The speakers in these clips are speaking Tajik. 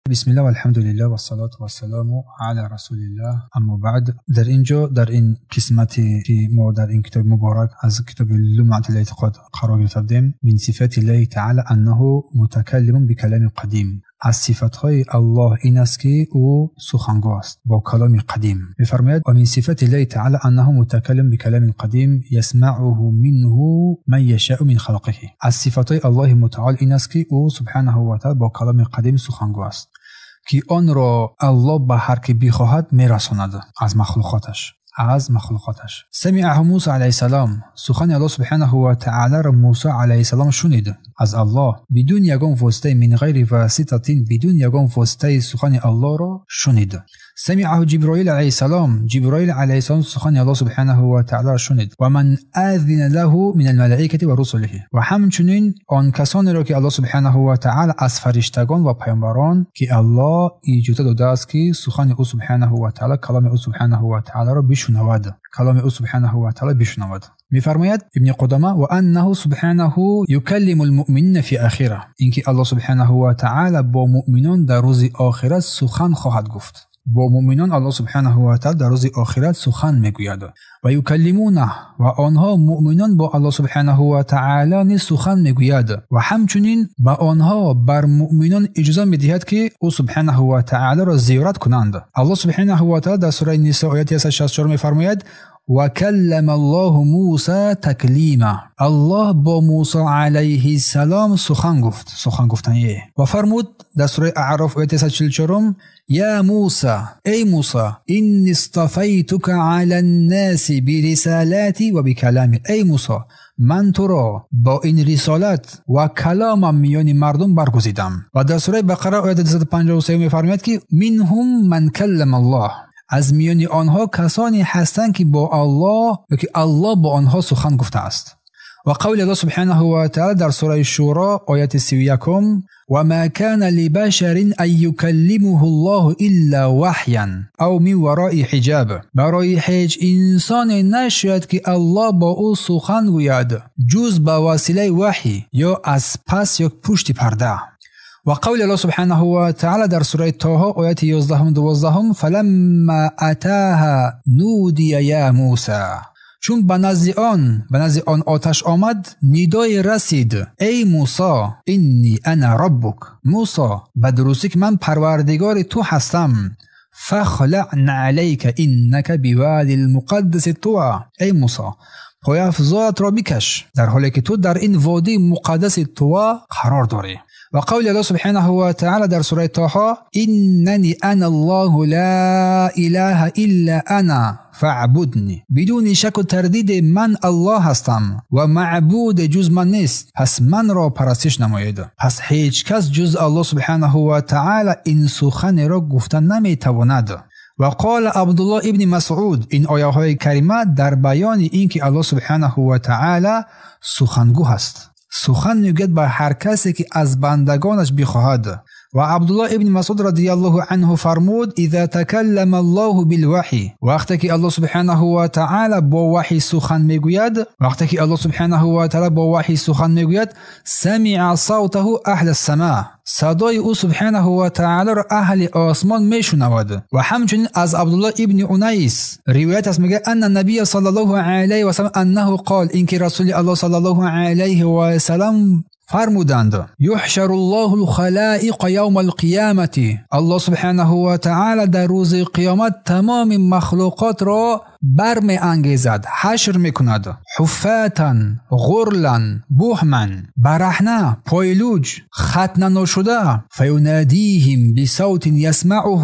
بسم الله والحمد لله والصلاة والسلام على رسول الله اما بعد. در اینجا در این قسمتی که ما در این کتاب مبارک از کتاب لمعة الاعتقاد قرار گرفتیم، من صفات الله تعالی انه متکلم بکلام قدیم. از صفتهای الله این است که او سخنگو است با کلام قدیم. می‌فرماید و من صفات الله تعالی انه متکلم بکلام قدیم یسمعه منه من یشاء من خلقه. از صفتهای الله متعال این است که او سبحانه و تعالی با کلام قدیم سخنگو است که آن را الله به هر که بخواهد میرساند از مخلوقاتش. از مخلوقاتش. سمعه موسی علیه السلام، سخن الله سبحانه و تعالی را موسی علیه السلام شنید از الله بدون یگان واسطه، من غیر واسطه، بدون یگان واسطه سخن الله را شنید. سمعه جبرائیل علیه السلام، جبرائیل علیه السلام سخن الله سبحانه و تعالی را شنید. و من اذن له من الملائکه و رسله، و همچنین آن کسانی را که الله سبحانه و تعالی از فرشتگان و پیامبران که الله اجازه داده است که سخن او سبحانه و تعالی، کلام او سبحانه و تعالی را بشنود، کلام او سبحانه و تعالی بشنود. می‌فرماید ابن قدامه و انه سبحانه یکلم المؤمنین فی آخره، اینکه الله سبحانه و تعالی با مؤمنان در روز آخرت سخن خواهد گفت. با مؤمنان الله سبحانه و تعالی در روز آخرت سخن میگوید. و یکلمونه، و آنها مؤمنان با الله سبحانه و تعالی نیز سخن میگوید. و همچنین به آنها، بر مؤمنان اجازه میدهد که او سبحانه و تعالی را زیارت کنند. الله سبحانه و تعالی در سوره نساء آیت 164 میفرماید و کلم الله موسی تکلیما، الله با موسی علیه السلام سخن گفت، سخن گفتن. و فرمود در سوره اعراف آیت 144 یا موسی، ای موسی، انی اصطفیتک علی الناس برسالاتی و بکلامی. ای موسی، من تو را با این رسالت و کلامم میان مردم برگزیدم. و در سوره بقره آیت 253 می‌فرماید که منهم من کلم الله، از میان آنها کسانی هستند که با الله یا که الله با آنها سخن گفته است. و قول الله سبحانه و تعالی در سوره شورا آیت 31 و ما كان لبشر ان یکلمه الله الا وحیا او من وراء حجاب، برای هیچ انسان نشاید که الله با او سخن گوید جز با وسیله وحی یا از پس یا پشت پرده. و قول الله سبحانه و تعالی در سوره طه آیت 11 و 12 فلما اتاها نودی یا موسی، چون به نزد آن آتش آمد ندای رسید ای موسی، انی انا ربک، موسی به درستی که من پروردگار تو هستم، فخلع نعلیک انک بوادی المقدس طوی، ای موسی پایافزایت را بکش در حالی که تو در این وادی مقدس طوی قرار داری. و قول الله سبحانه و تعالی در سوره طه اننی انا الله لا اله الا انا فاعبدنی، بدون شک و تردید من الله هستم و معبود جز من نیست، پس من را پرستش نمایید. پس هیچ کس جز الله سبحانه و تعالی این سخن را گفته نمیتواند. و قال عبدالله ابن مسعود، این آیه های کریمه در بیان اینکه الله سبحانه و تعالی سخنگو هست، سخن میگوید به هر کسی که از بندگانش بخواهد. و عبدالله ابن مسعود رضی الله عنه فرمود اذا تکلم الله بالوحی، وقتی که الله سبحانه و تعالی با وحی سخن میگوید، وقتی که الله سبحانه و تعالی با وحی سخن میگوید سمع صوته اهل السماء، صدای او سبحانه و تعالی را اهل آسمان میشنود. و همچنین از عبدالله ابن انیس روایت است، میگه ان النبی صلی الله علیه و سلم انه قال، اینکه رسول الله صلی الله علیه و سلم فرمودند یحشر الله الخلائق یوم القیامة، الله سبحانه و تعالی در روز قیامت تمام مخلوقات را برمی انگیزد، حشر میکند، حفاتا غرلا بهما، برهنه، پایلوج، ختنه نشده، فینادیهم بصوت یسمعه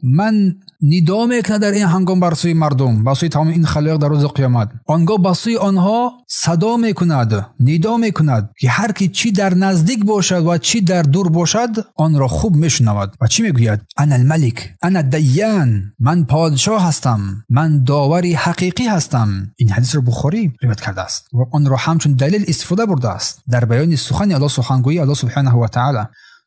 من، ندا میکند در این هنگام بر سوی مردم، بر سوی تمام این خلایق در روز قیامت. آنگاه بر سوی آنها صدا میکند، ندا میکند که هر کی چی در نزدیک باشد و چی در دور باشد آن را خوب میشنود. و چی میگوید؟ انا الملک، انا الدیان، من پادشاه هستم، من داور حقیقی هستم. این حدیث را بخاری روایت کرده است و آن را همچون دلیل استفاده برده است در بیان سخن الله، سخنگویی الله سبحانه و تعالی.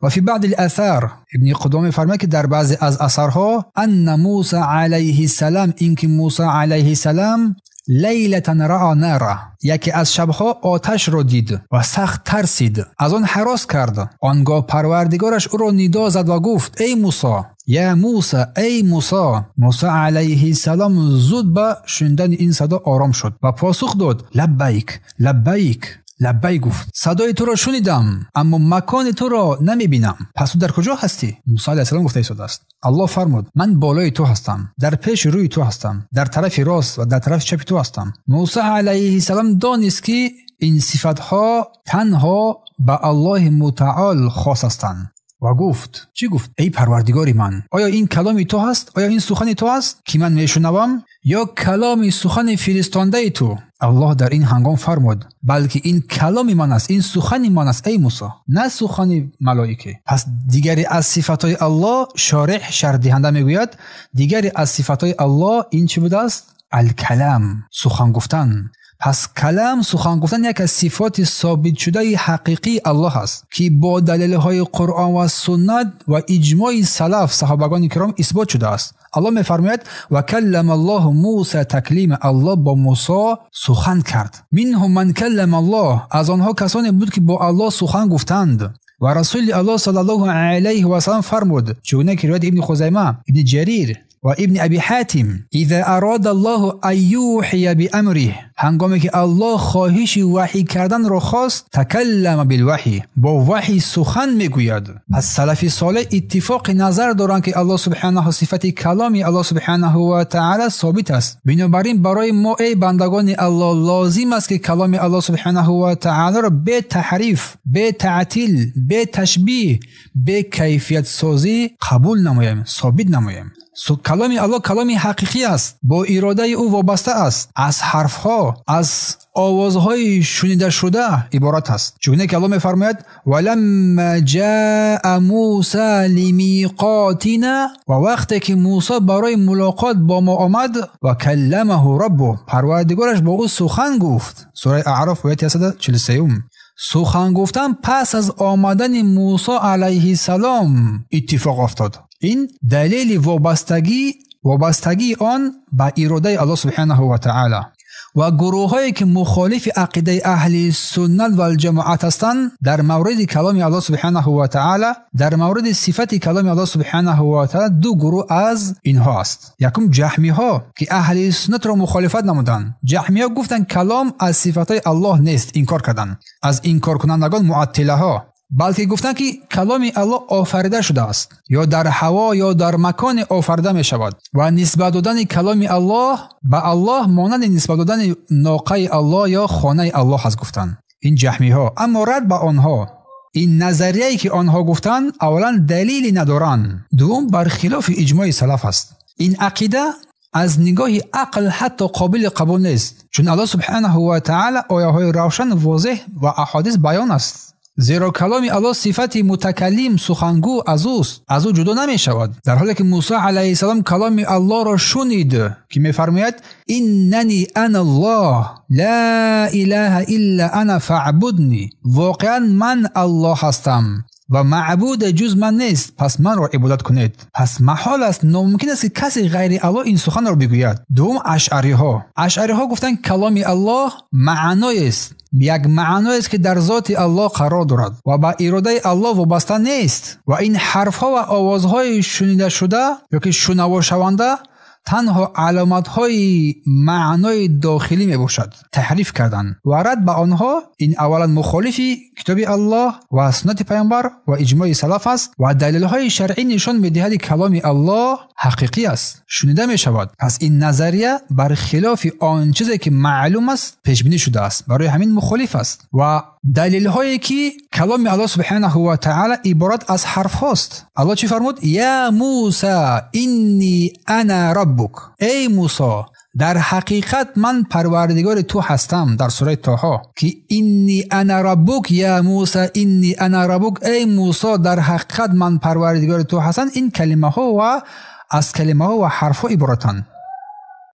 و فی بعض الاثار، ابن قدامه فرماید که در بعضی از اثرها ان موسی علیه السلام، اینکه موسی علیه السلام ليلة رأى نارا، یکی از شبها آتش را دید و سخت ترسید، از آن هراس کرد. آنگاه پروردگارش او را ندا زد و گفت ای موسی، یا موسی، ای موسی. موسی علیه السلام زود به شنیدن این صدا آرام شد و پاسخ داد لبیک لبیک. لبیک گفت صدای تو را شنیدم اما مکان تو را نمیبینم، پس تو در کجا هستی؟ موسی علیه السلام گفته ایستاده است. الله فرمود من بالای تو هستم، در پیش روی تو هستم، در طرف راست و در طرف چپ تو هستم. موسی علیه السلام دانست که این صفتها تنها به الله متعال خاص هستند و گفت چی گفت؟ ای پروردگار من، آیا این کلام تو هست؟ آیا این سخن تو هست که من میشنوم یا کلام سخن فرستانده تو؟ الله در این هنگام فرمود بلکه این کلام من است، این سخن من است ای موسی، نه سخن ملائکه. پس دیگری از صفتهای الله، شارح شرح دهنده میگوید دیگری از صفتهای الله این چی بوده است؟ الکلام، سخن گفتن. پس کلام، سخن گفتن یک از صفات ثابت شده حقیقی الله است که با دلیل های قرآن و سنت و اجماع سلف صحابگان کرام اثبات شده است. الله میفرماید و کلم الله موسی تکلیم، الله با موسی سخن کرد. منهم من کلم الله، از آنها کسانی بود که با الله سخن گفتند. و رسول الله صلی الله علیه و سلم فرمود چگونه که روایت ابن خزیمه، ابن جریر و ابن ابی حاتم، اذا اراد الله ان یوحی بامره، هنگامی که الله خواهش وحی کردن را خواست، تکلم بالوحی، با وحی سخن میگوید. پس سلف صالح اتفاق نظر دارند که الله سبحانه صفت کلامی الله سبحانه و تعالی ثابت است. بنابراین برای ما ای بندگان الله لازم است که کلام الله سبحانه و تعالی را به تحریف، به تعطیل، به تشبیه، به کیفیت سازی قبول نماییم، ثابت نماییم. کلام الله کلام حقیقی است، با اراده او وابسته است، از حرفها، از آوازهای شنیده شده عبارت است. چگونه که الله می‌فرماید ولما جاء موسی لمیقاتنا، و وقتی که موسی برای ملاقات با ما آمد، و کلمه ربه، پروردگارش با او سخن گفت. سوره اعراف آیه 143. سخن گفتن پس از آمدن موسی علیه السلام اتفاق افتاد. این دلیل وابستگی آن به اراده الله سبحانه و تعالی. و گروه هایی که مخالف عقیده اهل سنت و الجماعت هستند در مورد کلام الله سبحانه و تعالی، در مورد صفت کلام الله سبحانه و تعالی دو گروه از اینها است. یکم جهمی ها که اهل سنت را مخالفت نمودند. جهمی ها گفتند کلام از صفت های الله نیست، انکار کردند. از انکار کنندگان معطله ها، بلکه گفتند که کلام الله آفریده شده است، یا در هوا یا در مکان آفریده می شود، و نسبت دادن کلام الله به الله مانند نسبت دادن ناقه الله یا خانه الله است گفتند این جهمی ها. اما رد به آنها، این نظریه‌ای که آنها گفتند اولا دلیلی ندارند، دوم برخلاف اجماع سلف است. این عقیده از نگاه عقل حتی قابل قبول نیست، چون الله سبحانه و تعالی آیه های روشن، واضح و احادیث بیان است. زیرا کلام الله صفت متکلم، سخنگو از اوست، از او جدا نمی شود. در حالی که موسی علیه السلام کلام الله را شنید که می فرماید اننی انا الله لا اله الا انا فاعبدنی، واقعا من الله هستم و معبود جز من نیست، پس من را عبادت کنید. پس محال است، ناممکن است که کسی غیر الله این سخن را بگوید. دوم اشعری ها، اشعری ها گفتند کلام الله معنای است، یک معنای است که در ذات الله قرار دارد و به اراده الله وابسته نیست، و این حرف ها و آوازهای شنیده شده یا که شنوا شونده تنها علامت های معنای داخلی می باشد. تحریف کردن و رد به آنها این اولا مخالفی کتاب الله و سنت پیامبر و اجماع سلف است، و دلیل های شرعی نشان می دهد کلام الله حقیقی است، شنیده می شود. پس این نظریه برخلاف آن چیزی که معلوم است پیش بینی شده است، برای همین مخالف است. و دلیل هایی که کلام الله سبحانه و تعالی عبارت از حرف هاست. الله چی فرمود؟ یا موسی انی انا ربک، ای موسی در حقیقت من پروردگار تو هستم، در سوره طه که انی انا ربک یا موسی انی انا ربک، ای موسی در حقیقت من پروردگار تو هستم. این کلمه ها و از کلمه ها و حرف ها عبارتند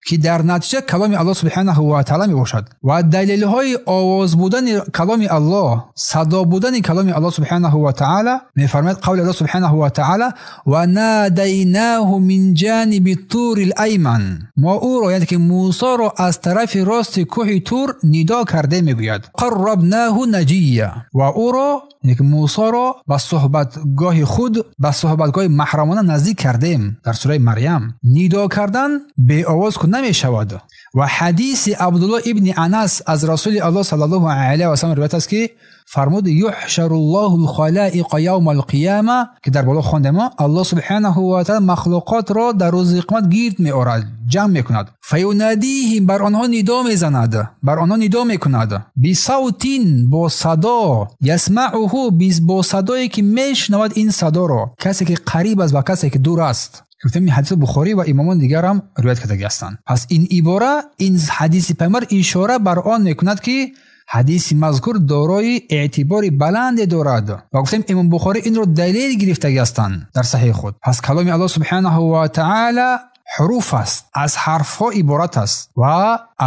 ки дар натиҷа каломи Аллоҳ субҳонаҳу ва таъоло мебошад. Ва далелҳои овоз будани каломи Аллоҳ, садо будани каломи Аллоҳ субҳонаҳу ва таъоло мефармояд қавли Аллоҳ субҳонаҳу ва таъоло: ва надайнаҳу мин ҷаниби тури айман. Мо ӯро, яъне ки Мусоро аз тарафи рости кӯҳи Тур нидо карда мегӯяд. Қаррабнаҳу наҷия. Ва ӯро, яъне ки Мусоро ба суҳбатгоҳи худ, ба суҳбатгоҳи маҳрамона наздик кардем. Дар сураи Марям нидо кардан беовоз кун намешавад. Ва ҳадиси Абдуллоҳ ибни Анас аз Расули Аллоҳ саллаллоҳу алайҳи васаллам ривоят аст ки фармуд: юҳшаруллоҳул халоиқа явмал қияма, ки дар боло хондем, Аллоҳ субҳонаҳу ва таъоло махлуқотро дар рӯзи қиёмат гирд меорад, ҷамъ мекунад. Фаюнадиҳим, бар онҳо нидо мезанад, бар онҳо нидо мекунад. Бисавтин, бо садо, ясмаъуҳу, бо садое ки мешунавад ин садоро касе ки қариб аст ва касе ки дур аст. Гуфтем ин ҳадиси Бухорӣ ва имомон дигар ҳам ривоят кардагӣ ҳастанд. Пас ин ибора, ин ҳадиси паёмбар ишора бар он мекунад ки ҳадиси мазкур дорои эътибори баланде дорад. Ва гуфтем имом Бухорӣ инро далел гирифтагӣ ҳастанд дар саҳеҳи худ. Пас каломи Аллоҳ субҳонаҳу ва таъоло ҳуруф аст, аз ҳарфҳо иборат аст ва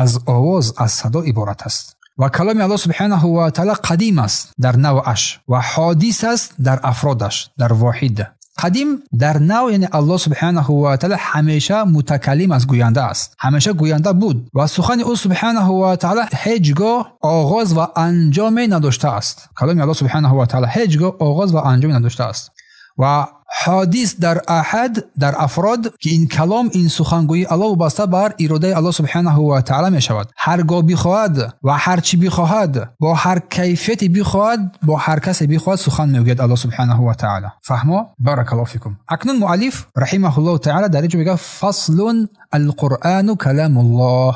аз овоз, аз садо иборат аст. Ва каломи Аллоҳ субҳонаҳу ва таъоло қадим аст дар навъаш ва ҳодис аст дар афродаш, дар воҳид. Қадим дар нав, яъне Аллоҳ субҳонаҳу ва таъоло ҳамеша мутакаллим аст, гӯянда аст, ҳамеша гӯянда буд ва сухани ӯ субҳонаҳу ва таъоло ҳеҷ гоҳ оғоз ва анҷоме надоштааст. Каломи Аллоҳ субҳонаҳу ва таъоло ҳеҷ гоҳ оғоз ва анҷоме надоштааст. Ва ҳодис дар аҳад, дар афрод, ки ин калом, ин сухангӯии Аллоҳ вобаста бар иродаи Аллоҳ субҳонаҳу ва таъоло мешавад. Ҳар гоҳ бихоҳад ва ҳар чӣ бихоҳад, бо ҳар кайфияте бихоҳад, бо ҳар касе бихоҳад сухан мегӯяд Аллоҳ субҳонаҳу ва таъоло. Фаҳмо? Баракаллоҳу фикум. Акнун муаллиф раҳимаҳуллоҳу таъоло дар инҷо мегӯяд: фаслун алқуръону каламуллоҳ.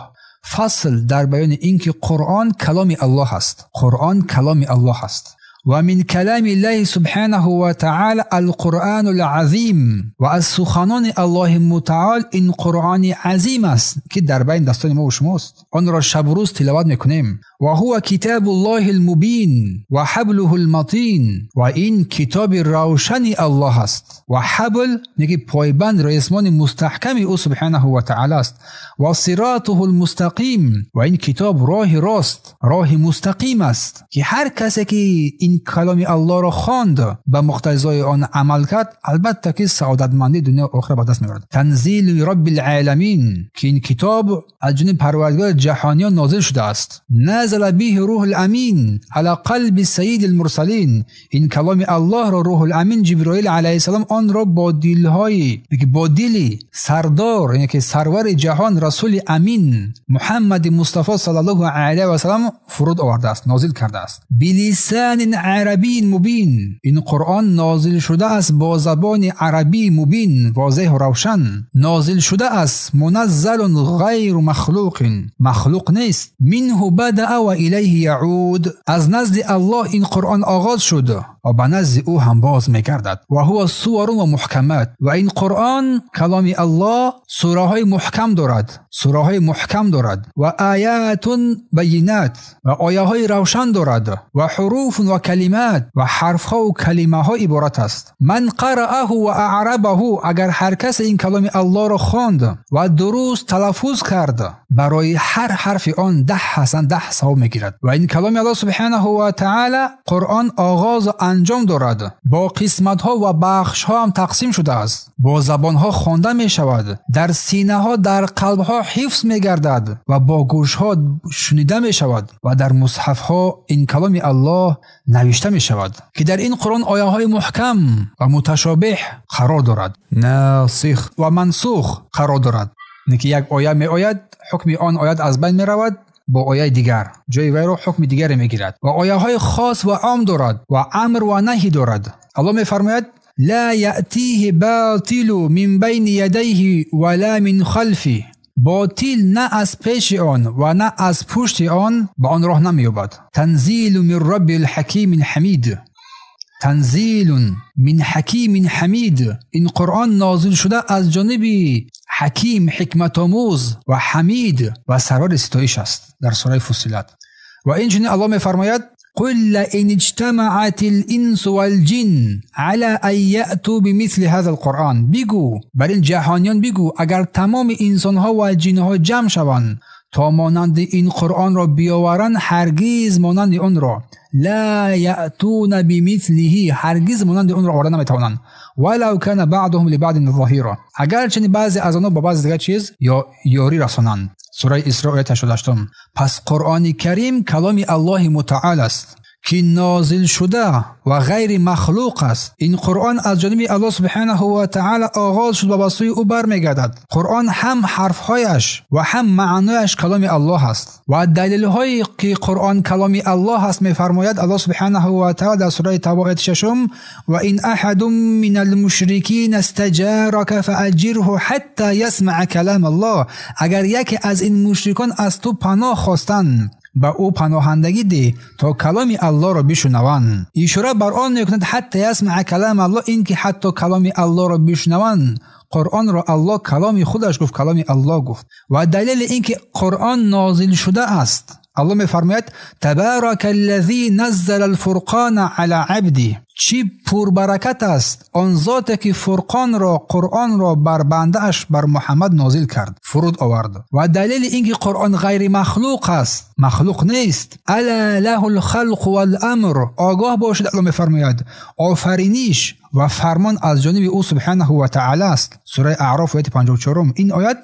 Фасл дар баёни ин ки Қуръон каломи Аллоҳ аст. Қуръон каломи Аллоҳ аст. Ва мин калами Аллоҳи субҳонаҳу ва таъоло ал-Қуръону ал-азим. Ва аз суханони Аллоҳи мутаол ин Қуръони азим аст ки дар байни дастони мо ва шумост. Онро шабу рӯз тиловат мекунем. Ва ҳува китобуллоҳи ал-мубин ва ҳаблуҳу ал-матин. Ва ин китоби равшани Аллоҳ аст. Ва ҳабл, яъне пойбанд, ресмони мустаҳками ӯ субҳонаҳу ва таъоло аст. Ва сиротуҳу ал-мустақим. Ва ин китоб роҳи рост, роҳи мустақим аст ки ҳар касе ки ин каломи Аллоҳро хонд, ба муқтазои он амал кард, албатта ки саодатмандии дунё ва охират ба даст меорад. Танзили Роббил оламин, ки ин китоб аз ҷониби Парвардигори ҷаҳониён нозил шудааст. Назала биҳи рӯҳул амин ала қалби саййидил мурсалин. Ин каломи Аллоҳро рӯҳул амин Ҷиброил алайҳиссалом онро бо дилҳои, бо дили сардор, яъне ки сарвари ҷаҳон расули амин Муҳаммади Мустафо саллаллоҳу алайҳи васаллам фуруд овардааст, нозил кардааст. Билисанин арабии мубин. Ин Қуръон нозил шудааст бо забони арабии мубин, возеҳу равшан. Нозил шудааст муназзалун ғайру махлуқин, махлуқ нест. Минҳу бадаа ва илайҳи яъуд. Аз назди Аллоҳ ин Қуръон оғоз шуд ва ба назди ӯ ҳам боз мегардад. Ва ҳува суарун ва муҳкамат. Ва ин Қуръон каломи Аллоҳ сураҳои муҳкам дорад, сураҳои муҳкам дорад. Ва оятун байинат, ва ояҳои равшан дорад. Ва ҳуруфун ва калимат, ва ҳарфҳо ва калимаҳо иборат аст. Ман қараъаҳу ва аърабаҳу, агар ҳар касе ин каломи Аллоҳро хонд ва дуруст талаффуз кард, барои ҳар ҳарфи он 10 ҳасан, 10 савоб мегирад. Ва ин каломи Аллоҳ субҳонаҳу ва таъоло Қуръон оғоз ва анҷом дорад, бо қисматҳо ва бахшҳо ҳам тақсим шудааст, бо забонҳо хонда мешавад, дар синаҳо, дар қалбҳо ҳифз мегардад ва бо гӯшҳо шунида мешавад ва дар мусҳафҳо ин каломи Аллоҳ навишта мешавад, ки дар ин Қуръон ояҳои муҳкам ва муташобеҳ қарор дорад, носих ва мансух қарор дорад. Ки як оя меояд, ҳукми он оят аз байн меравад, бо ояи дигар ҷои вайро ҳукми дигаре мегирад. Ва ояҳои хос ва ом дорад ва амр ва наҳӣ дорад. Аллоҳ мефармояд: ла яътиҳи ботилу мин байни ядайҳи ва ла мин халфи. Ботил на аз пеши он ва на аз пушти он ба он роҳ намеёбад. Танзилу мин роббил ҳакимин ҳамид. Танзилун мин ҳакимин ҳамид. Ин Қуръон нозил шуда аз ҷониби ҳаким, ҳикматомӯз ва ҳамид ва сарвари ситоиш аст. Дар сураи Фуссилат. Ва инчунин Аллоҳ мефармояд: قل لئن اجتمعت الانس والجن على ان یأتوا بمثل هذا القرآن. بگو بر این جهانیان، بگو اگر تمام انسانها و جنها جمع شوند تا مانند این قرآن را بیاورند، هرگز مانند آن را لا یأتون بمثله، هرگز مانند آن را آورده نمیتوانند. ولو کان بعضهم لبعض ظهیرا، اگرچه بعضی از آنها با بعضی دیگر چیز یا یاری رسانند. سوره اسراء آیه 88. پس قرآن کریم کلام الله متعال است که نازل شده و غیر مخلوق است. این قرآن از جانب الله سبحانه و تعالی آغاز شد و به سوی او برمیگردد. قرآن هم حرفهایش و هم معنایش کلام الله است و دلیل هایی که قرآن کلام الله است میفرماید الله سبحانه و تعالی در سوره توبه آیه 6: و این احد من المشرکین استجارک فاجره حتی یسمع کلام الله. اگر یکی از این مشرکان از تو پناه خواستند، به او پناهندگی ده تا کلام الله را بشنوند. اشاره بر آن میکند حتی یسمع کلام الله، این که حتی کلام الله را بشنوند. قرآن را الله کلام خودش گفت، کلام الله گفت. و دلیل اینکه قرآن نازل شده است، الله میفرماید تبارک الذی نزل الفرقان علی عبده. چی پربرکت است آن ذات که فرقان را، قرآن را بر بنده اش، بر محمد نازل کرد، فرود آورد. و دلیل اینکه قرآن غیر مخلوق است، مخلوق نیست، الا له الخلق والامر. آگاه باشید، الله میفرماید آفرینش و فرمان از جانب او سبحانه و تعالی است. سوره اعراف آیه 54. این آیت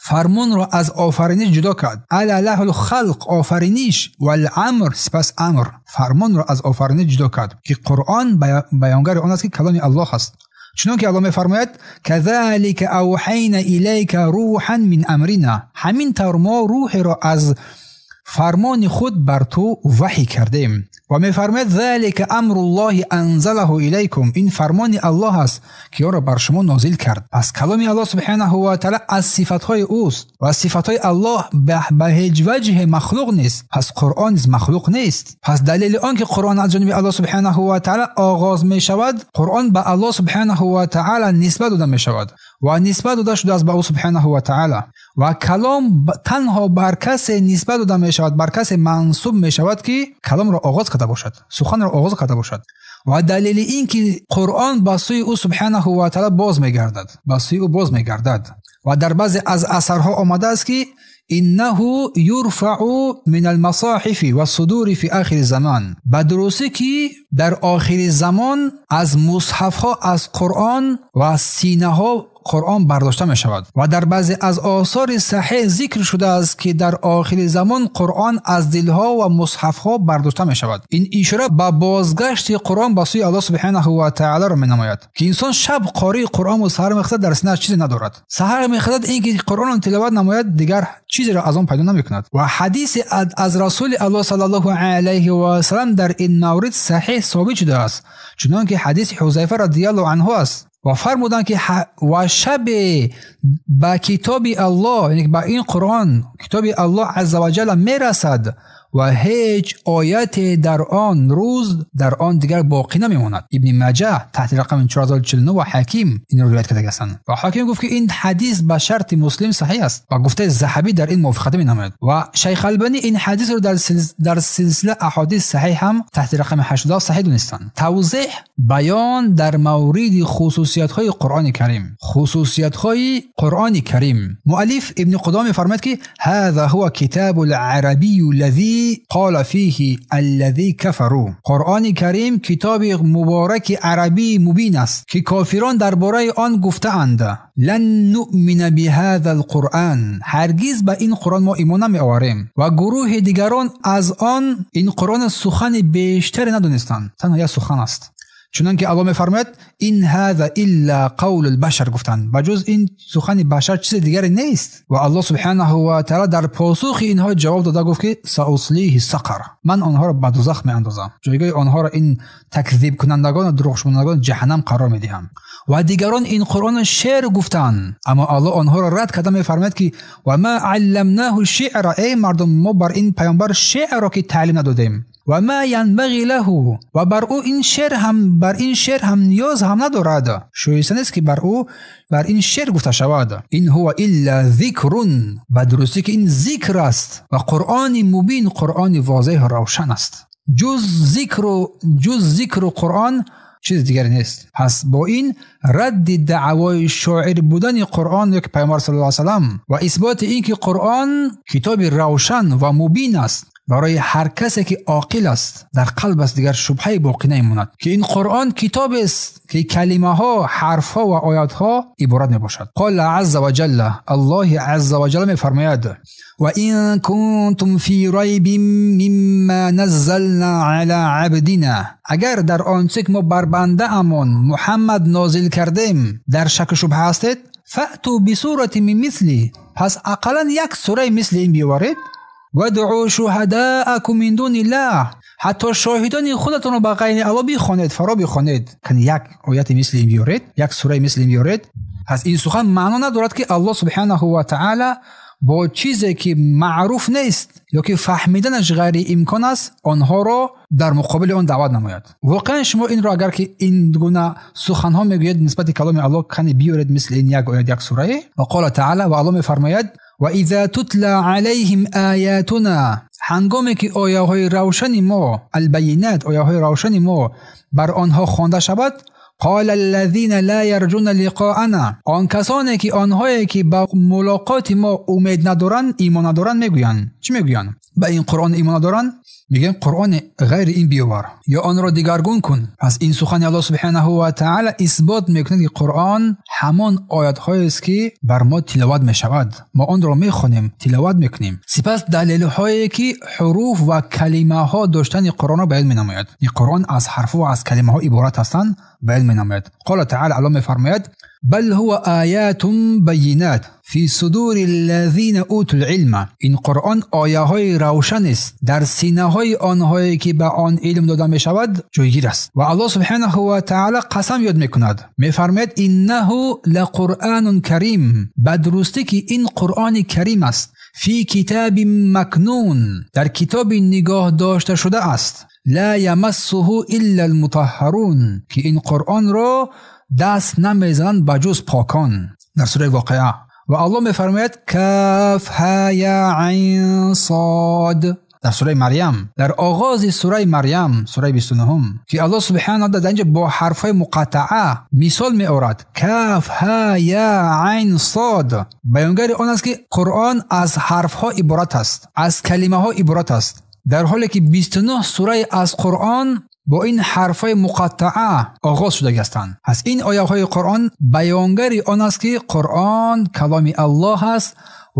فرمان را از آفرینش جدا کرد. الا له الخلق، آفرینش، والامر، سپس امر. فرمان را از آفرینش جدا کرد که قرآن بیانگر آن است که کلام الله است. چنانکه الله میفرماید کذلک اوحینا الیک روحا من امرنا. همین طور ما روح را از فرمان خود بر تو وحی کردیم. و میفرماید ذلک امر الله انزله الیکم. این فرمان الله است که او را بر شما نازل کرد. پس کلام الله سبحانه و تعالی از صفتهای اوست و صفتهای الله به هیچ وجه مخلوق نیست. پس قرآن نیز مخلوق نیست. پس دلیل آن که قرآن از جانب الله سبحانه و تعالی آغاز می شود، قرآن به الله سبحانه و تعالی نسبت داده می شود و نسبت داده شده است به او سبحانه و تعالی. و کلام تنها بر کسی نسبت داده می شود، بر کسی منسوب می شود که کلام را آغاز کرده باشد، سخن را آغاز کرده باشد. و دلیل این که قرآن به سوی او سبحانه و تعالی باز می گردد، به سوی او باز می گردد. و در بعضی از اثرها آمده است که انه یرفع من المصاحف والصدور فی آخر زمان. به درستی که در آخر زمان از مصحف ها، از قرآن و سینه ها قرآن برداشته می شود. و در بعضی از آثار صحیح ذکر شده است که در آخر زمان قرآن از دلها و مصحف ها برداشته می شود. این اشاره به بازگشت قرآن به سوی الله سبحانه و تعالی را می نماید که انسان شب قاری قرآن و سحر میخزد، در سینه چیزی ندارد. سحر میخزد اینکه قرآن را تلاوت نماید، دیگر چیزی را از آن پیدا نمی کند. و حدیث از رسول الله صلی الله علیه و سلم در این مورد صحیح ثابت شده است، چنانکه حدیث حذیفه رضی الله عنه است. و فرمودند که و شب به کتاب الله، یعنی به این قرآن، کتاب الله عزوجل میرسد و هیچ آیت در آن روز در آن دیگر باقی نمیماند. ابن ماجه تحت رقم 4049 و حکیم این رو روایت کرده هستند. و حاکم گفت که این حدیث به شرط مسلم صحیح است و گفته ذهبی در این موافقت می‌نماید. و شیخ البانی این حدیث رو در سلسله احادیث صحیح هم تحت رقم 80 صحیح دونستند. توضیح بیان در مورد خصوصیت‌های قرآن کریم. خصوصیت‌های قرآن کریم. مؤلف ابن قدامه می‌فرماید که هذا هو کتاب العربی الذی قال فیه الذی کفروا. قرآن کریم کتاب مبارک عربی مبین است که کافران درباره آن گفته‌اند لن نؤمن بهذا القرآن، هرگز به این قرآن ما ایمان نمی‌آوریم. و گروه دیگران از آن این قرآن سخن بیشتر ندانستند، تنها یک سخن است. چنانکه الله می‌فرماید این هذا الا قول البشر، گفتند بجز این سخن بشر چیز دیگری نیست. و الله سبحانه و تعالی در پاسخ اینها جواب داده گفت که ساصلیه سقر، من آنها را به دوزخ می‌اندازم، جایگاه آنها را این تکذیب کنندگان و دروغ شمارندگان جهنم قرار می‌دهم. و دیگران این قرآن شعر گفتند، اما الله آنها را رد کرده می‌فرماید که و ما علمناه الشعر، ای مردم ما بر این پیامبر شعر را که تعلیم ندادیم. و ما ینبغی له، و بر او این شعر هم، بر این شعر هم نیاز هم ندارد، شایسته نیست که بر او بر این شعر گفته شود. این هو الا ذکر، به درستی که این ذکر است و قرآن مبین، قرآن واضح روشن است. ҷуз зикру Қуръон чиз дигаре нест. Пас бо ин радди даъвои шоир будани Қуръон ё ки Пайғамбар саллаллоҳу алайҳи васаллам ва исботи ин ки Қуръон китоби равшан ва мубин аст барои ҳар касе ки оқил аст, дар қалб аст дигар шубҳае боқӣ намемонад ки ин Қуръон китобест ки калимаҳо, ҳарфҳо ва оятҳо иборат мебошад. Қола азза ва ҷалла, Аллоҳи азза ва ҷалла мефармояд: ва ин кунтум фи райбин мимма наззална ала абдина. Агар дар он чизе ки мо бар бандаамон Муҳаммад нозил кардем дар шаку шубҳа ҳастед, фаъту бисурати мин мисли, пас ақаллан як сураи мисли ин биёваред. Вадъу шуҳадаакум мин дуниллаҳ, ҳатто шоҳидони худатонро ба ғайри Аллоҳ бихонед, фаро бихонед. Кани як ояти мисли ин биёред, як сураи мисли ин биёред. Пас ин сухан маъно надорад ки Аллоҳ субҳанаҳу ва таъала бо чизе ки маъруф нест ё ки фаҳмиданаш ғайриимкон аст онҳоро дар муқобили он даъват намояд. Воқеан шумо инро агар ки ин гуна суханҳо мегӯед нисбати каломи Аллоҳ, кани биёред мисли ин як оят, як сурае. Ва қола таъала, ва Аллоҳ мефармояд: ва иза тутла алайҳим оятуна, ҳангоме ки ояҳои равшани мо, албайинат, ояҳои равшани мо бар онҳо хонда шавад, қола аллазина ла ярҷуна лиқоана, он касоне ки онҳое ки ба мулоқоти мо умед надоранд, имон надоранд, мегӯянд. Чӣ мегӯянд? Ба ин Қуръон имон надоранд? Мегӯянд Қуръони ғайри ин биёвар ё онро дигаргун кун. Пас ин сухани Аллоҳ субҳанаҳу ва таъала исбот мекунад ки Қуръон ҳамон оятҳоест ки бар мо тиловат мешавад, мо онро мехонем, тиловат мекунем. Сипас далелҳое ки ҳуруф ва калимаҳо доштани Қуръонро баён менамояд. Ин Қуръон аз ҳарфҳо ва аз калимаҳо иборат ҳастанд, баён менамояд. Қола таъала, Аллоҳ мефармояд: бал ҳува оятун байинат фи судури аллазина утул илма. Ин Қуръон ояҳои равшан аст, дар синаҳои онҳое ки ба он илм дода мешавад ҷойгир аст. Ва Аллоҳ субҳанаҳу ва таъала қасам ёд мекунад, мефармояд: иннаҳу лақуръанун карим, ба дурустӣ ки ин Қуръони карим аст, фи китобин макнун, дар китоби нигоҳ дошта шуда аст, ла ямассуҳу илла алмутаҳҳарун, ки ин Қуръонро даст намезананд ба ҷуз покон. Дар сураи Воқеа. Ва Аллоҳ мефармояд: каф ҳа я айн сод, дар сураи Марьям, дар оғози сураи Марьям, сураи 29, ки Аллоҳ субҳанаҳу ва таъала дар инҷо бо ҳарфҳои муқаттаа мисол меорад. Каф ҳа я айн сод баёнгари он аст ки Қуръон аз ҳарфҳо иборат аст, аз калимаҳо иборат аст, дар ҳоле ки 29 сураи аз Қуръон бо ин ҳарфҳои муқаттаа оғоз шудагӣ ҳастанд. Пас ин ояҳои Қуръон баёнгари он аст ки Қуръон каломи Аллоҳ аст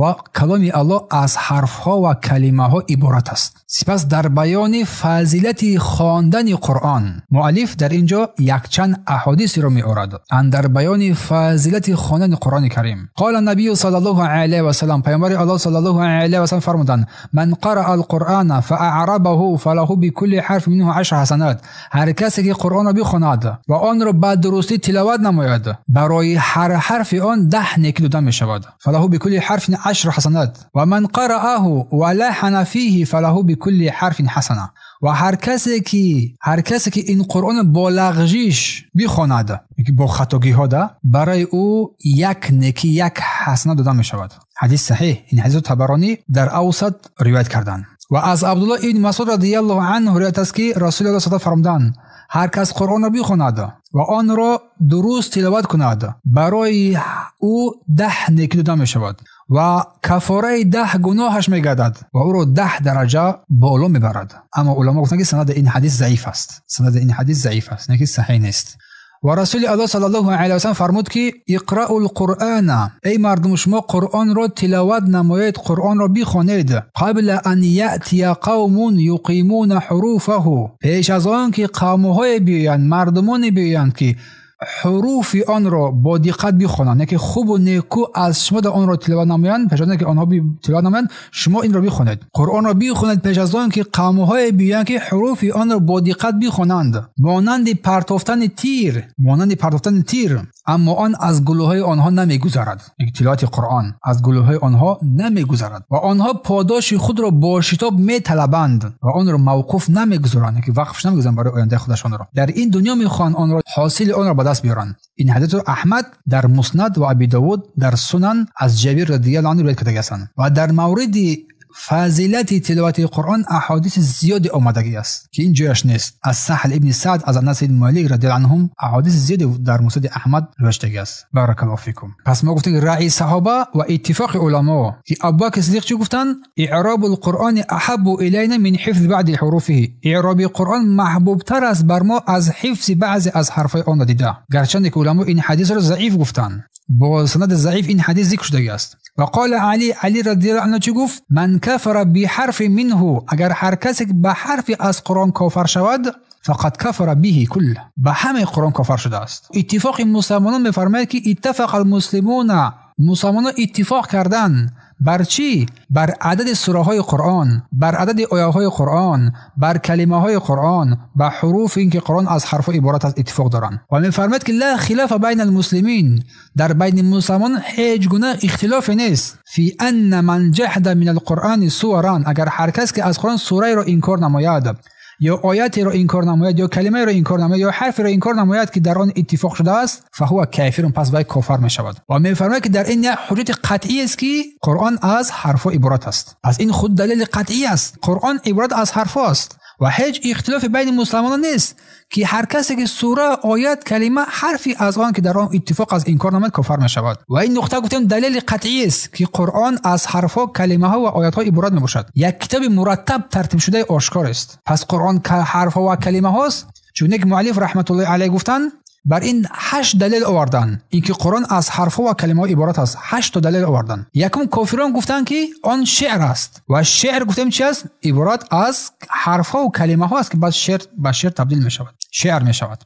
ва каломи Аллоҳ аз ҳарфҳо ва калимаҳо иборат аст. Сипас дар баёни фазилати хондани Қуръон муаллиф дар ин ҷо якчанд аҳодисеро меорад андар баёни фазилати хондани Қуръони Карим. Қола набию саллаллоҳу алайҳи васаллам, Пайғамбари Аллоҳ саллаллоҳу алайҳи васаллам фармуданд: ман қараа алқуръана фааърабаҳу фалаҳу бикулли ҳарфин минҳу ашру ҳасанат. Ҳар касе ки Қуръонро бихонад ва онро ба дурустӣ тиловат намояд, барои ҳар ҳарфи он 10 некӣ дода мешавад. Фалаҳу бикулли ҳарфин ашру ҳасанат. Ва ман қарааҳу ва лаҳана фиҳи фалаҳу бикулли ҳарфин ҳасана. Ва ҳар касе ки ин Қуръонро бо лағжиш бихонад, бо хатогиҳо да, барои ӯ як некӣ, як ҳасана дода мешавад. Ҳадис саҳиҳ. Ин ҳадисро Табаронӣ дар Авсат ривоят карданд. Ва аз Абдуллоҳ ибн Масъуд радияллоҳу анҳу ривоят аст ки Расулуллоҳ саллаллоҳу алайҳи васаллам фармуданд: ҳар кас Қуръонро бихонад ва онро дуруст тиловат кунад, барои ӯ 10 некӣ дода мешавад ва кафораи 10 гуноҳаш мегардад ва ӯро 10 дараҷа боло мебарад. Аммо уламо гуфтанд ки санади ин ҳадис заиф аст. Санади ин ҳадис заиф аст, не ки саҳиҳ нест. Ва Расули Аллоҳ саллаллоҳу алайҳи васаллам фармуд ки иқраул Қуръана, эй мардум, шумо Қуръонро тиловат намоед, Қуръонро бихонед. Қабла ан яътия қавмун юқимуна ҳуруфаҳу, пеш аз он ки қавмҳое биёянд, мардумоне биёянд ки ҳуруфи онро бо диққат бихонанд, яке хубу неку аз шумо дар онро тиловат намоянд, пеш аз он ки онҳо тиловат намоянд, шумо инро бихонед. Қуръонро бихонед пеш аз он ки қавмҳое биёянд ки ҳуруфи онро бо диққат бихонанд, монанди партофтани тир, монанди партофтани тир, аммо он аз гулӯҳои онҳо намегузарад. Яке тиловати Қуръон аз гулӯҳои онҳо намегузарад ва онҳо подоши худро бо шитоб металабанд ва онро мавқуф намегузоранд, яке вақф намегузоранд барои ояндаи худашонро. Дар ин дунё мехоҳанд онро, ҳосили онро ба даст биёранд. Ин ҳадисро Аҳмад дар Муснад ва Аби Довуд дар Сунан аз Ҷабир радияллоҳу анҳу ривоят карда ҳастанд. Ва дар мавриди фазилати тиловати Қуръон аҳодиси зиёде омадагӣ аст ки ин ҷояш нест. Аз Саҳл ибни Саъд, аз Анас ибни Молик радиаллоҳу анҳум аҳодиси зиёде дар Муснади Аҳмад ривоят шудагӣ аст. Баракаллоҳу фикум. Пас мо гуфтем раъи саҳоба ва иттифоқи уламо ки Абубакр Сиддиқ чӣ гуфтанд? Иъробул Қуръони аҳаббу илайна мин ҳифзи баъди ҳуруфиҳи. Иъроби Қуръон маҳбубтар аст бар мо аз ҳифзи баъзе аз ҳарфҳои он дида. Гарчанде ки уламо ин ҳадисро заиф гуфтанд, бо санад заиф ин ҳадис зикр шудагӣ аст. Ва қол Али, Али радиаллоҳу анҳу чӣ гуфт? Ман кафара биҳарфи минҳу, агар ҳар касе ба ҳарфи аз Қуръон кофар шавад, фақад кафара биҳи кулл, ба ҳамаи Қуръон кофар шудааст. Иттифоқи мусалмонон мефармояд ки иттафақа алмуслимуна, мусалмонон иттифоқ карданд бар чӣ? Бар адади сураҳои Қуръон, бар адади ояҳои Қуръон, бар калимаҳои Қуръон, ба ҳуруфи ин ки Қуръон аз ҳарфҳо иборат аст иттифоқ доранд. Ва мефармояд ки ла хилафа байна алмуслимин, дар байни мусалмонон ҳеҷ гуна ихтилофе нест. Фи анна ман ҷаҳда мин алқуръони суаран, агар ҳар кас ки аз Қуръон сураеро инкор намояд, ё оятеро инкор намояд, ё калимаеро инкор намояд, ё ҳарферо инкор намояд ки дар он иттифоқ шудааст, фаҳува кафирун, пас вай кофар мешавад. Ва мефармояд ки дар ин як ҳуҷҷати қатъӣ аст ки Қуръон аз ҳарфҳо иборат аст. Пас ин худ далели қатъӣ аст. Қуръон иборат аз ҳарфҳо аст ва ҳеҷ ихтилофи байни мусалмонон нест ки ҳар касе ки сура, оят, калима, ҳарфи аз он ки дар он иттифоқ аст инкор намояд, кофар мешавад. Ва ин нуқта гуфтем далели қатъӣ аст ки Қуръон аз ҳарфҳо, калимаҳо ва оятҳо иборат мебошад. Як китоби мураттаб тартиб шудаи ошкор аст. Пас Қуръон ҳарфҳо ва калимаҳост. Чунки муаллиф раҳматуллоҳи алайҳ гуфтанд, бар ин 8 далел оварданд, инки Қуръон аз ҳарфҳо ва калимаҳо иборат аст. 8 то далел оварданд. Якум, кофирон гуфтанд ки он шеър аст ва шеър гуфтем чи аст? Иборат аз ҳарфҳо ва калимаҳо аст ки баъд шеър ба шеър табдил мешавад, шеър мешавад.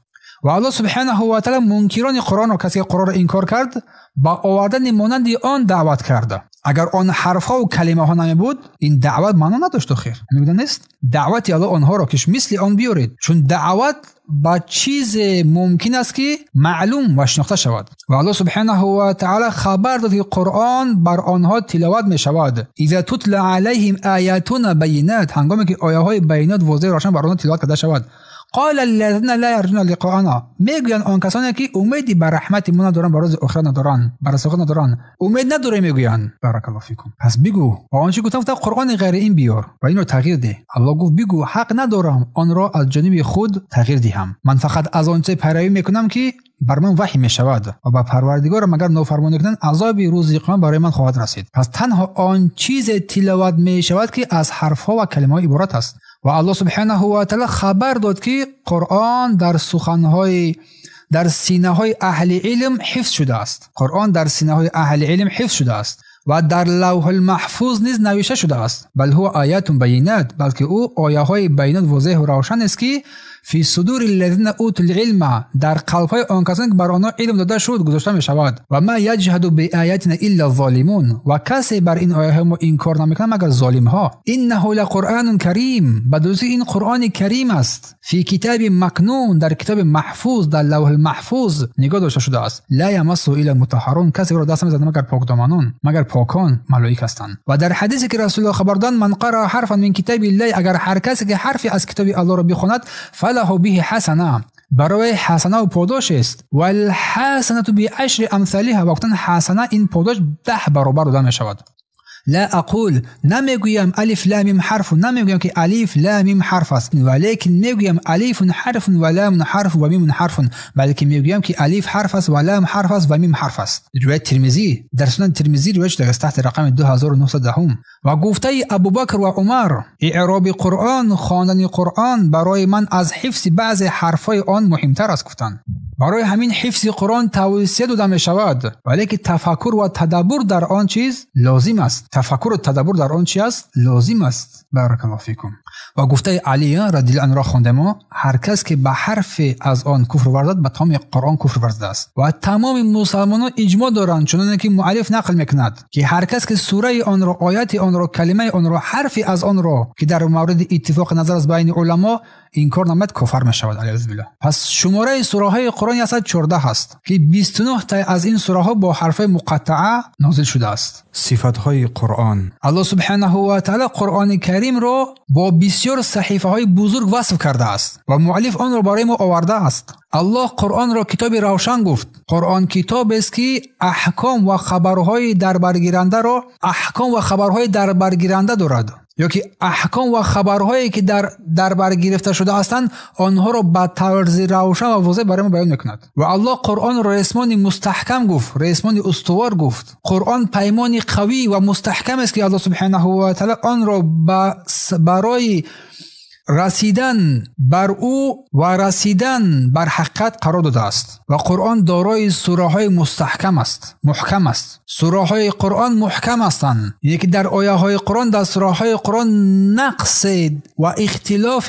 Ва Аллоҳ субҳанаҳу ва таъала мункирони Қуръонро, касе ки Қуръонро инкор кард, ба овардани монанди он даъват карда. Агар он ҳарфҳо ва калимаҳо намебуд, ин даъват маъно надошт. Хир мегӯянд нест даъвати Аллоҳ онҳоро ки мисли он биёред, чун даъват ба чизе мумкин аст ки маълум ва шинохта шавад. Ва Аллоҳ субҳанаҳу ва таъала хабар дод ки Қуръон бар онҳо тиловат мешавад. Иза тутла алайҳим оятуна байинат, ҳангоме ки ояҳои байинат возеҳ равшан бар онҳо тиловат карда шавад. Қол аллазина ла ярҷуна лиқоана, мегӯянд он касоне ки умеди ба раҳмати мо надоранд, ба рӯзи охират надоранд, ба расоқат надоранд, умед надорем, мегӯянд. Баракаллоҳу фикум. Пас бигӯ ва он чи гуфтам, Қуръони ғайри ин биёр ва инро тағйир деҳ. Аллоҳ гуфт бигӯ ҳақ надорам онро аз ҷониби худ тағйир диҳам, ман фақат аз он чизе пайравӣ мекунам ки бар ман ваҳй мешавад ва ба Парвардигорам агар нофармонӣ кунанд, азоби рӯзи қиёмат барои ман хоҳад расид. Пас танҳо он чизе тиловат мешавад ки аз ҳарфҳо ва калимаҳо иборат аст. Ва Аллоҳ субҳанаҳу ва таъала хабар дод ки Қуръон дар суханҳои, дар синаҳои аҳли илм ҳифз шудааст. Қуръон дар синаҳои аҳли илм ҳифз шудааст ва дар лавҳул маҳфуз низ навишта шудааст. Бал ҳува оятун байинат, балки ӯ ояҳои байинат возеҳу равшан аст ки фи судури аллазина утул илма, дар қалбҳои он касоне ки бар онҳо илм дода шуд гузошта мешавад. Ва ма яҷҳаду биоятина илла золимун, ва касе бар ин ояҳои мо инкор намекунад магар золимҳо. Иннаҳу лақуръанун карим, ба дурустӣ ин Қуръони карим аст. Фи китаби макнун, дар китоби маҳфуз, дар лавҳул маҳфуз нигоҳ дошта шудааст. Ла ямассу илла мутаҳҳарун, касе ӯро даст намезанад магар покдоманон, магар покон, малоик ҳастанд. Ва дар ҳадисе ки Расулуллоҳ хабар доданд, ман қараа ҳарфан мин китабиллаҳ, агар ҳар касе ки ҳарфе аз китоби Аллоҳро бихонад, фалаҳу биҳи ҳасана, барои ҳасана подош аст. Валҳасанату биашри амсалиҳа, ва гуфтанд ҳасана ин подош 10 баробар дода мешавад. Ла ақул, намегӯям алиф лам мим ҳарф, намегӯям ки алиф лам мим ҳарф аст, валекин мегӯям алифун ҳарфун ва ламун ҳарф ва мимун ҳарфун, балки мегӯям ки алиф ҳарф аст ва лам ҳарф аст ва мим ҳарф аст. Ривоят Тирмизӣ, дар Сунан Тирмизӣ ривоят шудааст таҳти рақами 2910. Ва гуфтаи Абубакр ва Умар, иъроби Қуръон, хондани Қуръон барои ман аз ҳифзи баъзе ҳарфҳои он муҳимтар аст, гуфтанд. Барои ҳамин ҳифзи Қуръон тавсия дода мешавад, валекин тафаккур ва тадаббур дар он чиз лозим аст. Тафаккур ва тадаббур дар он чи аст? Лозим аст. Баракаллоҳу фикум. Ва гуфтаи Алӣ радиаллоҳу анҳу хондем, ҳар кас ки ба ҳарфе аз он куфр варзад, ба тамоми Қуръон куфр варзидааст. Ва тамоми мусалмонон иҷмоъ доранд, чуноне ки муаллиф нақл мекунад, ки ҳар кас ки сураи онро, ояти онро, калимаи онро, ҳарфе аз онро ки дар мавриди иттифоқи назар аст байни уламо инкор намояд куфр мешавад, аъузу биллаҳ. Пас шумораи сураҳои Қуръон 114 аст ки 29 та аз ин сураҳо бо ҳарфҳои муқаттаъа нозил шудааст. Сифатҳои Қуръон. Аллоҳ субҳонаҳу ва таъоло Қуръони Каримро бо бисёр саҳифаҳои бузург васф кардааст ва муаллиф онро барои мо овардааст. Аллоҳ Қуръонро китоби равшан гуфт. Қуръон китобест ки аҳком ва хабарҳои дарбаргирандаро аҳком ва хабарҳои дарбаргиранда дорад, ё ки аҳком ва хабарҳое ки дар дарбар гирифта шуда ҳастанд, онҳоро ба тарзи равшан ва возеҳ барои мо баён мекунад. Ва Аллоҳ Қуръонро ресмони мустаҳкам гуфт, ресмони устувор гуфт. Қуръон паймони қавӣ ва мустаҳкам аст ки Аллоҳ субҳонаҳу ва таъоло онро барои расидан бар ӯ ва расидан бар ҳақиқат қарор додааст. Ва Қуръон дорои сураҳои мустаҳкам аст, муҳкам аст. Сураҳои Қуръон муҳкам ҳастанд, яъне ки дар ояҳои Қуръон, дар сураҳои Қуръон нақс ва ихтилоф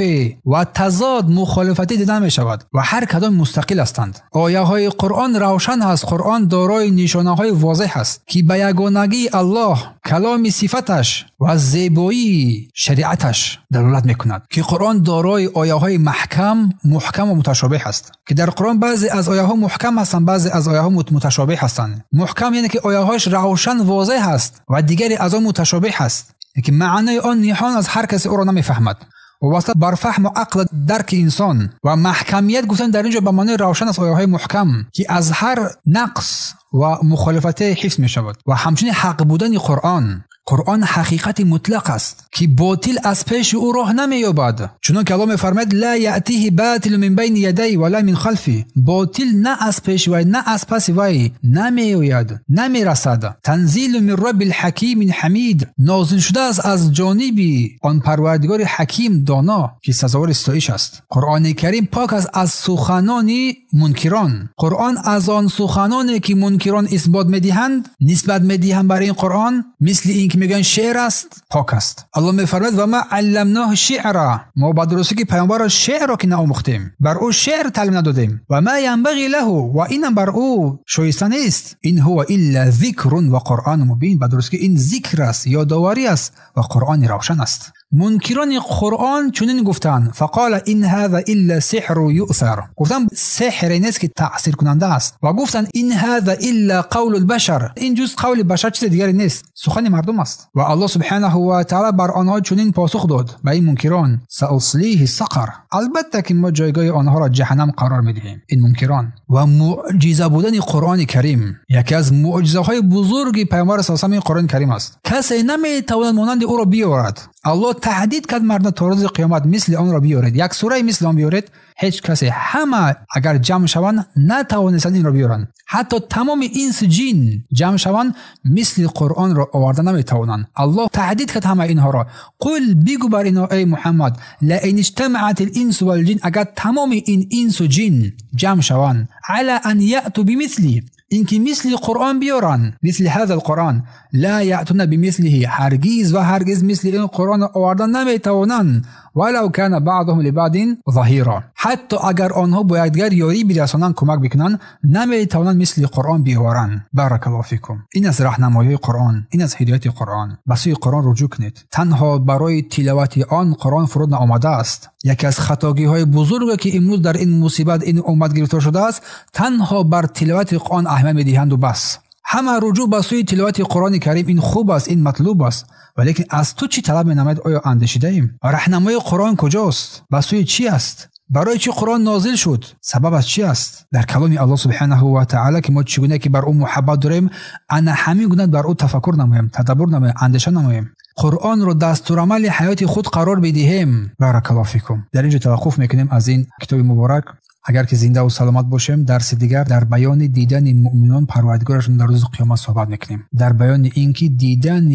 ва тазод, мухолифатӣ дида намешавад ва ҳар кадом мустақил ҳастанд. Ояҳои Қуръон равшан ҳаст. Қуръон дорои нишонаҳои возеҳ аст ки ба ягонагии Аллоҳ, каломи сифаташ ва зебоии шариаташ далолат мекунад, ки Қуръон дорои ояҳои маҳкам, муҳкам ва муташобеҳ аст. Ки дар Қуръон баъзе аз ояҳо муҳкам ҳастанд, баъзе аз ояҳо муташобеҳ ҳастанд. Муҳкам яъне ки ояҳояш равшан возеҳ аст ва дигаре аз он муташобеҳ аст, ки маънои он ниҳон аз ҳар касе ӯро намефаҳмад. وابسته بر فهم و عقل درک انسان. و محکمیت گفتن در اینجا به معنی روشن است آیه های محکم که از هر نقص و مخالفت حفظ می شود. و همچنین حق بودن قرآن. قرآن حقیقت مطلق است که باطل از پیش او راه نمی‌یابد، چون که الله می‌فرماید لا یأتیه باطل من بین یدیه ولا من خلفه. باطل نه از پیش وی نه از پس وی نمی‌آید، نمی‌رسد. تنزیل من رب الحکیم حمید، نازل شده است از جانب آن پروردگار حکیم دانا که سزاوار ستایش است. قرآن کریم پاک است از سخنان منکران. قرآن از آن سخنانی که منکران اثبات می‌دهند، نسبت می‌دهند بر این قرآن، مثل اینکه میگن شعر است، پاک است. الله میفرماید و ما علمناه شعرا، ما با درستی که پیامبر را شعر را که نآموختیم، بر او شعر تعلیم ندادیم. و ما ینبغی له، و اینم بر او شایسته نیست. این هو الا ذکر و قرآن مبین، با درستی که این ذکر است، یادآوری است و قرآن روشن است. منکران قرآن چنین گفتند فقال این هذا الا سحر یؤثر، گفتند سحر نیست که تاثیر کننده است. و گفتند این هذا الا قول البشر، این جز قول بشر چیز دیگری نیست، سخن مردم است. و الله سبحانه و تعالی بر آنها چنین پاسخ داد به این منکران ساصلیه سقر، البته که ما جایگاه آنها را جهنم قرار میدهیم، این منکران. و معجزه بودن قرآن کریم، یکی از معجزه های بزرگ پیامبر صلی الله علیه و قرآن کریم است. کسی نمیتواند مانند او را بیاورد. الله تهدید کرد مردم تا روز قیامت مثل آن را بیارید، یک سوره مثل آن بیارید. هیچ کسی، همه اگر جمع شوند نتوانستند این را بیارند. حتی تمام انس جن جمع شوند مثل قرآن را آورده نمیتوانند. الله تهدید کرد همه اینها را. قل، بگو بر اینها ای محمد، لئن اجتمعت الانس والجن، اگر تمام این انس و جن جمع شوند، علی ان یأتوا بمثلی، اینکه مثل قرآن بیارن، مثل هذا القرآن، لا یأتون بمثله، هرگز و هرگز مثل این قرآن آوردن نمیتوانند، ولو کان بعضهم لبعض ظهیرا، حتی اگر آنها با یکدیگر یاری برسانند، کمک بکنند، نمیتوانند مثل قرآن بیاورند. بارک الله فیکم. این از راهنمایی قرآن، این از هدایت قرآن. به سوی قرآن رجوع کنید. تنها برای تلاوت آن قرآن فرود نآمده است. یکی از خطاگی های بزرگ که امروز در این مصیبت این امت گرفتار شده است، تنها بر تلاوت قرآن اهمیت میدهند و بس. همه رجوع به سوی تلاوت قرآن کریم این خوب است، این مطلوب است، ولیکن از تو چی طلب می‌نماید آیا اندیشیده ایم؟ راهنمای قرآن کجاست؟ به سوی چی است؟ برای چی قرآن نازل شد؟ سبب از چی است؟ در کلام الله سبحانه و تعالی که ما چگونه که بر او محبت داریم، انا همین گونه بر او تفکر نماییم، تدبر نماییم، اندیشه نماییم. قرآن رو دستورالعمل حیات خود قرار بدهیم. بارک الله فیکم. در اینجا توقف میکنیم از این کتاب مبارک. اگر که زنده و سلامت باشیم، درس دیگر در بیان دیدن مؤمنان پروردگارشون در روز قیامت صحبت میکنیم. در بیان اینکه دیدن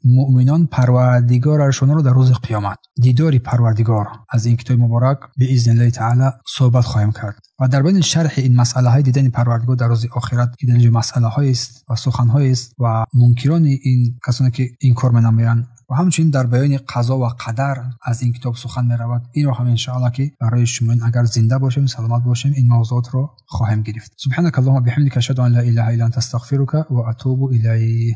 مؤمنان پروردگارشون رو در روز قیامت، دیدار پروردگار، از این کتاب مبارک به اذن الله تعالی صحبت خواهیم کرد. و در بیان شرح این مسئله های دیدن پروردگار در روز آخرت که در اینجا مسئله های است و سخن های است و منکران این کسانی که این کار می‌نمایند، و همچنین در بیان قضا و قدر از این کتاب سخن می‌رود. این رو هم انشاءالله که برای شما اگر زنده باشیم، سلامت باشیم، این موضوعات رو خواهیم گرفت. سبحانك اللهم وبحمدك، اشهد ان لا اله الا انت، استغفرك و اتوب الیک.